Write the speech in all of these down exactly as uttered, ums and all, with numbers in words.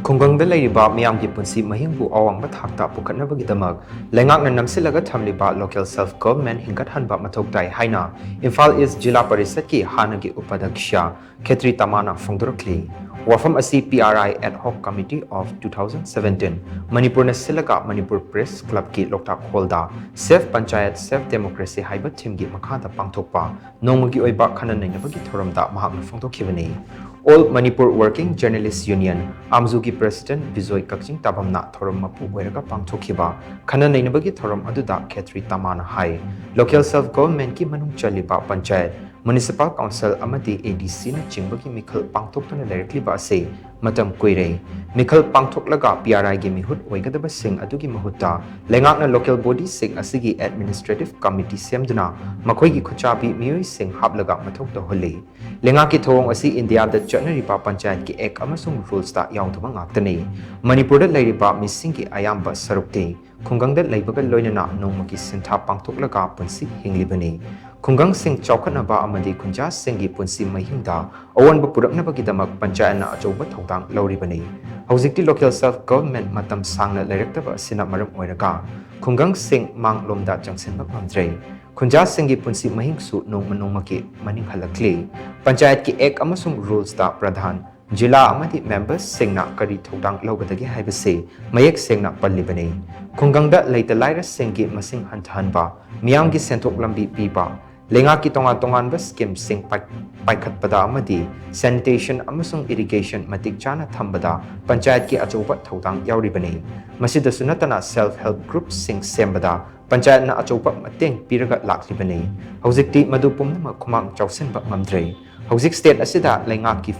ꯈꯨꯡꯒꯪꯗ ꯂꯩꯔꯤꯕ ꯃꯤꯌꯥꯝꯒꯤ ꯄꯨꯟꯁꯤ ꯃꯍꯤꯡꯕꯨ ꯑꯋꯥꯡꯕ ꯊꯥꯛꯇ ꯄꯨꯈꯠꯅꯕꯒꯤꯗꯃꯛ ꯂꯩꯉꯥꯛꯅ ꯅꯝꯁꯤꯜꯂꯒ ꯊꯝꯂꯤꯕ local self government ꯍꯤꯡꯒꯠꯍꯟꯕ ꯃꯊꯧ ꯇꯥꯏ ꯍꯥꯏꯅ ꯏꯝꯐꯥꯜ ꯏꯁ ꯖꯤꯂꯥ ꯄꯔꯤꯁꯠꯀꯤ ꯍꯥꯟꯅꯒꯤ ꯎꯄꯥꯙ꯭ꯌꯛꯁ ꯈꯦꯇ꯭ꯔꯤ ꯇꯃꯥꯅ ꯐꯣꯡꯗꯣꯔꯛꯂꯤ꯫ ꯋꯥꯐꯝ ꯑꯁꯤ P R I Ad Hoc Committee of two thousand seventeen, ꯃꯅꯤꯄꯨꯔꯅ ꯁꯤꯜꯂꯒ ꯃꯅꯤꯄꯨꯔ ꯄ꯭ꯔꯦꯁ ꯀ꯭ꯂꯕꯀꯤ ꯂꯣꯛꯇꯥꯛ ꯍꯣꯜꯗ Save Panchayat, Save Democracy ꯍꯥꯏꯕ ꯊꯤꯝꯒꯤ ꯃꯈꯥꯗ ꯄꯥꯡꯊꯣꯛꯄ ꯅꯣꯡꯃꯒꯤ ꯑꯣꯏꯕ ꯈꯟꯅ ꯅꯩꯅꯕꯒꯤ ꯊꯧꯔꯝꯗ ꯃꯍꯥꯛꯅ ꯐꯣꯡꯗꯣꯛꯈꯤꯕꯅꯤ꯫ All Manipur Working Journalist Union, ꯑꯥꯝꯖꯨꯒꯤ ꯄ꯭ꯔꯦꯁꯤꯗꯦꯟꯠ ꯕꯤꯖꯣꯏ ꯀꯛꯆꯤꯡ ꯇꯥꯕꯝꯅ ꯊꯧꯔꯝ ꯃꯄꯨ ꯑꯣꯏꯔꯒ ꯄꯥꯡꯊꯣꯛꯈꯤꯕ ꯈꯟꯅ ꯅꯩꯅꯕꯒꯤ ꯊꯧꯔꯝ ꯑꯗꯨꯗ ꯈꯦꯇ꯭ꯔꯤ ꯇꯃꯥꯅ ꯍꯥꯏ, local self governmentꯀꯤ ꯃꯅꯨꯡ ꯆꯜꯂꯤꯕ ꯄꯟꯆꯥꯌꯠ, municipal council ꯑꯃꯗꯤ A D Cꯅ ꯆꯤꯡꯕꯒꯤ ꯃꯤꯈꯜ ꯄꯥꯡꯊꯣꯛꯇꯨꯅ ꯂꯩꯔꯛꯂꯤꯕ ꯑꯁꯤ ꯃꯇꯝ ꯀꯨꯏꯔꯦ꯫ ꯃꯤꯈꯜ ꯄꯥꯡꯊꯣꯛꯂꯒ P R Iꯒꯤ ꯃꯤꯍꯨꯠ ꯑꯣꯏꯒꯗꯕꯁꯤꯡ ꯑꯗꯨꯒꯤ ꯃꯍꯨꯠꯇ ꯂꯩꯉꯥꯛꯅ local bodyꯁꯤꯡ ꯑꯁꯤꯒꯤ administrative committee ꯁꯦꯝꯗꯨꯅ ꯃꯈꯣꯏꯒꯤ ꯈꯨꯠꯆꯥꯕꯤ ꯃꯤꯑꯣꯏꯁꯤꯡ ꯍꯥꯞꯂꯒ ꯃꯊꯧ ꯇꯧꯍꯜꯂꯤ꯫ ꯂꯩꯉꯥꯛꯀꯤ ꯊꯧꯑꯣꯡ ꯑꯁꯤ ꯏꯟꯗꯤꯌꯥꯗ ꯆꯠꯅꯔꯤꯕ ꯄꯟꯆꯥꯌꯠꯀꯤ act ꯑꯃꯁꯨꯡ rulesꯇ ꯌꯥꯎꯗꯕ ꯉꯥꯛꯇꯅꯤ꯫ ꯃꯅꯤꯄꯨꯔꯗ ꯂꯩꯔꯤꯕ ꯃꯤꯁꯤꯡꯒꯤ ꯑꯌꯥꯝꯕ ꯁꯔꯨꯛꯇꯤ ꯈꯨꯡꯒꯪꯗ ꯂꯩꯕꯒ ꯂꯣꯏꯅꯅ ꯅꯣꯡꯃꯒꯤ ꯁꯤꯟꯊꯥ ꯄꯥꯡꯊꯣꯛꯂꯒ ꯄꯨꯟꯁꯤ ꯍꯤꯡꯂꯤꯕꯅꯤ꯫ ꯈꯨꯡꯒꯪꯁꯤꯡ ꯆꯥꯎꯈꯠꯅꯕ ꯑꯃꯗꯤ ꯈꯨꯟꯖꯥꯁꯤꯡꯒꯤ ꯄꯨꯟꯁꯤ ꯃꯍꯤꯡꯗ ꯑꯑꯣꯟꯕ ꯄꯨꯔꯛꯅꯕꯒꯤꯗꯃꯛ ꯄꯟꯆꯥꯌꯠꯅ ꯑꯆꯧꯕ ꯊꯧꯗꯥꯡ ꯂꯧꯔꯤꯕꯅꯤ꯫ ꯍꯧꯖꯤꯛꯇꯤ local self government ꯃꯇꯝ ꯁꯥꯡꯅ ꯂꯩꯔꯛꯇꯕ ꯑꯁꯤꯅ ꯃꯔꯝ ꯑꯣꯏꯔꯒ ꯈꯨꯡꯒꯪꯁꯤꯡ ꯃꯥꯡꯂꯣꯝꯗ ꯆꯪꯁꯤꯟꯕ ꯉꯝꯗ꯭ꯔꯦ꯫ ꯈꯨꯟꯖꯥꯁꯤꯡꯒꯤ ꯄꯨꯟꯁꯤ ꯃꯍꯤꯡꯁꯨ ꯅꯣꯡꯃ ꯅꯣꯡꯃꯒꯤ ꯃꯅꯤꯡ ꯍꯜꯂꯛꯂꯤ꯫ ꯄꯟꯆꯥꯌꯠꯀꯤ act ꯑꯃꯁꯨꯡ rulesꯇ ꯄ꯭ꯔꯙꯥꯟ, ꯖꯤꯂꯥ ꯑꯃꯗꯤ memberꯁꯤꯡꯅ ꯀꯔꯤ ꯊꯧꯗꯥꯡ ꯂꯧꯒꯗꯒꯦ ꯍꯥꯏꯕꯁꯤ ꯃꯌꯦꯛ ꯁꯦꯡꯅ ꯄꯜꯂꯤꯕꯅꯤ꯫ ꯈꯨꯡꯒꯪꯗ ꯂꯩꯇ ꯂꯥꯏꯔꯁꯤꯡꯒꯤ ꯃꯁꯤꯡ ꯍꯟꯊꯍꯟꯕ, ꯃꯤꯌꯥꯝꯒꯤ ꯁꯦꯟꯊꯣꯛ ꯂꯝꯕꯤ ꯄꯤꯕ, ꯂꯩꯉꯥꯛꯀꯤ ꯇꯣꯉꯥꯟ ꯇꯣꯉꯥꯟꯕ schemeꯁꯤꯡ ꯄꯥꯏ-, ꯄꯥꯏꯈꯠꯄꯗ ꯑꯃꯗꯤ sanitation ꯑꯃꯁꯨꯡ irrigation ꯃꯇꯤꯛ ꯆꯥꯅ ꯊꯝꯕꯗ ꯄꯟꯆꯥꯌꯠꯀꯤ ꯑꯆꯧꯕ ꯊꯧꯗꯥꯡ ꯌꯥꯎꯔꯤꯕꯅꯤ꯫ ꯃꯁꯤꯗꯁꯨ ꯅꯠꯇꯅ self help groupꯁꯤꯡ ꯁꯦꯝꯕꯗ ꯄꯟꯆꯥꯌꯠꯅ ꯑꯆꯧꯕ ꯃꯇꯦꯡ ꯄꯤꯔꯒ ꯂꯥꯛꯂꯤꯕꯅꯤ꯫ ꯍꯧꯖꯤꯛꯇꯤ ꯃꯗꯨ ꯄꯨꯝꯅꯃꯛ ꯈꯨꯃꯥꯡ ꯆꯥꯎꯁꯤꯟꯕ ꯉꯝꯗ꯭ꯔꯦ꯫ ꯍꯧꯖꯤꯛ state ꯑꯁꯤꯗ ꯂꯩꯉꯥꯛꯀꯤ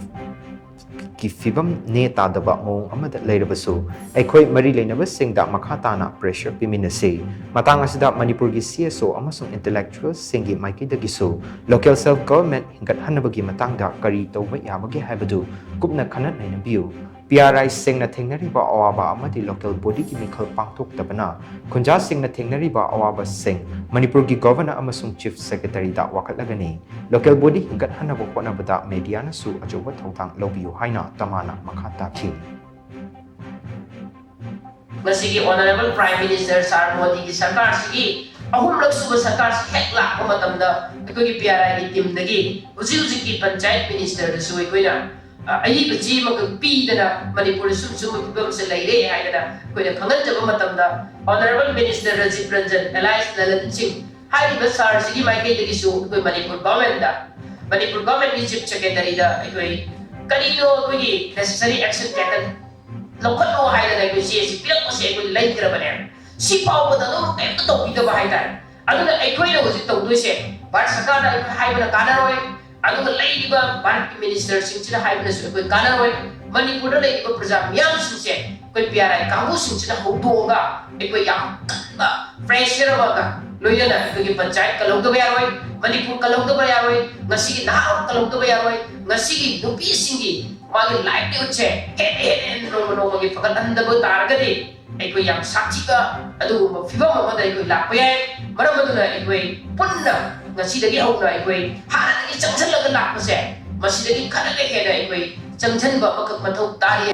ꯀꯤ ꯐꯤꯕꯝ ꯅꯦ ꯇꯥꯗꯕ ꯃꯑꯣꯡ ꯑꯃꯗ ꯂꯩꯔꯕꯁꯨ, ꯑꯩꯈꯣꯏ ꯃꯔꯤ ꯂꯩꯅꯕꯁꯤꯡꯗ ꯃꯈꯥ ꯇꯥꯅ pressure ꯄꯤꯃꯤꯟꯅꯁꯤ꯫ ꯃꯇꯥꯡ ꯑꯁꯤꯗ ꯃꯅꯤꯄꯨꯔꯒꯤ C S O ꯑꯃꯁꯨꯡ intellectualꯁꯤꯡꯒꯤ ꯃꯥꯏꯀꯩꯗꯒꯤꯁꯨ local self government ꯍꯤꯡꯒꯠꯍꯟꯅꯕꯒꯤ ꯃꯇꯥꯡꯗ ꯀꯔꯤ ꯇꯧꯕ ꯌꯥꯕꯒꯦ ꯍꯥꯏꯕꯗꯨ ꯀꯨꯞꯅ ꯈꯟꯅ ꯅꯩꯅꯕꯤꯌꯨ꯫ P R Iꯁꯤꯡꯅ ꯊꯦꯡꯅꯔꯤꯕ ꯑꯋꯥꯕ ꯑꯃꯗꯤ local bodyꯒꯤ ꯃꯤꯈꯜ ꯄꯥꯡꯊꯣꯛꯇꯕꯅ ꯈꯨꯟꯖꯥꯁꯤꯡꯅ ꯊꯦꯡꯅꯔꯤꯕ ꯑꯋꯥꯕꯁꯤꯡ ꯃꯅꯤꯄꯨꯔꯒꯤ Governor ꯑꯃꯁꯨꯡ Chief Secretaryꯗ ꯋꯥꯀꯠꯂꯒꯅꯤ꯫ Local body ꯍꯤꯡꯒꯠꯍꯟꯅꯕ ꯍꯣꯠꯅꯕꯗ mediaꯅꯁꯨ ꯑꯆꯧꯕ ꯊꯧꯗꯥꯡ ꯂꯧꯕꯤꯌꯨ ꯍꯥꯏꯅ ꯇꯃꯥꯅ ꯃꯈꯥ ꯇꯥꯈꯤ꯫ ꯉꯁꯤꯒꯤ Honourable Prime Minister Sir ꯃꯣꯗꯤꯒꯤ ꯁꯔꯀꯥꯔꯁꯤꯒꯤ ꯑꯍꯨꯝꯂꯛ ꯁꯨꯕ ꯁꯔꯀꯥꯔꯁꯤ ꯍꯦꯛ ꯂꯥꯛꯄ ꯃꯇꯝꯗ ꯑꯩꯈꯣꯏꯒꯤ P R I ꯒꯤ team ꯗꯒꯤ ꯍꯧꯖꯤꯛ ꯍꯧꯖꯤꯛꯀꯤ ꯄꯟꯆꯥꯌꯠ minister ꯗꯁꯨ ꯑꯩꯈꯣꯏꯅ, ꯑ, ꯑꯏꯕ ꯆꯦ ꯑꯃꯈꯛ ꯄꯤꯗꯅ ꯃꯅꯤꯄꯨꯔꯗ ꯁꯨꯝ ꯁꯨꯝꯕ ꯐꯤꯕꯝꯁꯦ ꯂꯩꯔꯦ ꯍꯥꯏꯗꯅ ꯑꯩꯈꯣꯏꯅ ꯈꯪꯍꯟꯖꯕ ꯃꯇꯝꯗ Honourable Minister Rajiv Ranjan alias ꯂꯂꯟ ꯁꯤꯡ ꯍꯥꯏꯔꯤꯕ sir ꯁꯤꯒꯤ ꯃꯥꯏꯀꯩꯗꯒꯤꯁꯨ ꯑꯩꯈꯣꯏ ꯃꯅꯤꯄꯨꯔ government ꯗ, ꯃꯅꯤꯄꯨꯔ government ꯀꯤ chief secretary ꯗ ꯑꯩꯈꯣꯏ ꯀꯔꯤꯅꯣ ꯑꯩꯈꯣꯏꯒꯤ necessary action taken ꯂꯧꯈꯠꯂꯣ ꯍꯥꯏꯗꯅ ꯑꯩꯈꯣꯏ ꯆꯦ ꯑꯁꯤ ꯄꯤꯔꯛꯄꯁꯦ ꯑꯩꯈꯣꯏ ꯂꯩꯈ꯭ꯔꯕꯅꯦ꯫ ꯁꯤ ꯐꯥꯎꯕꯗ ꯑꯗꯨꯝ ꯀꯩꯝꯇ ꯇꯧꯕꯤꯗꯕ ꯍꯥꯏꯇꯥꯔꯦ꯫ ꯑꯗꯨꯅ ꯑꯩꯈꯣꯏꯅ ꯍꯧꯖꯤꯛ ꯇꯧꯗꯣꯏꯁꯦ ꯚꯥꯔꯠ ꯁꯔꯀꯥꯔꯗ ꯑꯩꯈꯣꯏ ꯍꯥꯏꯕꯅ ꯀꯥꯟꯅꯔꯣꯏ, ꯑꯗꯨꯒ ꯂꯩꯔꯤꯕ ꯚꯥꯔꯠꯀꯤ minister ꯁꯤꯡꯁꯤꯅ ꯍꯥꯏꯕꯅꯁꯨ ꯑꯩꯈꯣꯏ ꯀꯥꯟꯅꯔꯣꯏ꯫ ꯃꯅꯤꯄꯨꯔꯗ ꯂꯩꯔꯤꯕ ꯄ꯭ꯔꯖꯥ ꯃꯤꯌꯥꯝꯁꯤꯡꯁꯦ ꯑꯩꯈꯣꯏ P R I ꯀꯥꯡꯕꯨꯁꯤꯡꯁꯤꯅ ꯍꯧꯗꯣꯛꯑꯒ ꯑꯩꯈꯣꯏ ꯌꯥꯝ ꯀꯟꯕ pressure ꯑꯃꯒ ꯂꯣꯏꯅꯅ ꯑꯩꯈꯣꯏꯒꯤ ꯄꯟꯆꯥꯌꯠ ꯀꯜꯍꯧꯗꯕ ꯌꯥꯔꯣꯏ, ꯃꯅꯤꯄꯨꯔ ꯀꯜꯍꯧꯗꯕ ꯌꯥꯔꯣꯏ, ꯉꯁꯤꯒꯤ ꯅꯍꯥ ꯑꯃ ꯀꯜꯍꯧꯗꯕ ꯌꯥꯔꯣꯏ, ꯉꯁꯤꯒꯤ ꯅꯨꯄꯤꯁꯤꯡꯒꯤ ꯃꯥꯒꯤ livelihood ꯁꯦ ꯍꯦꯟꯅ ꯍꯦꯟꯅ ꯍꯦꯟꯅ ꯅꯣꯡꯃ ꯅꯣꯡꯃꯒꯤ ꯐꯒꯠꯍꯟꯗꯕ ꯇꯥꯔꯒꯗꯤ ꯑꯩꯈꯣꯏ ꯌꯥꯝ ꯁꯥꯊꯤꯕ ꯑꯗꯨꯒꯨꯝꯕ ꯐꯤꯕꯝ ꯑꯃꯗ ꯑꯩꯈꯣꯏ ꯂꯥꯛꯄ ꯌꯥꯏ꯫ ꯃꯔꯝ ꯑꯗꯨꯅ ꯑꯩꯈꯣꯏ ꯄꯨꯟꯅ ꯉꯁꯤꯗꯒꯤ ꯍꯧꯅ ꯑꯩꯈꯣꯏ ꯍꯥꯟꯅꯗꯒꯤ ꯆꯪꯁꯤꯜꯂꯒ ꯂꯥꯛꯄꯁꯦ ꯃꯁꯤꯗꯒꯤ ꯈꯔꯒ ꯍꯦꯟꯅ ꯑꯩꯈꯣꯏ ꯆꯪꯁꯤꯟꯕ ꯑꯃꯈꯛ ꯃꯊꯧ ꯇꯥꯔꯤ꯫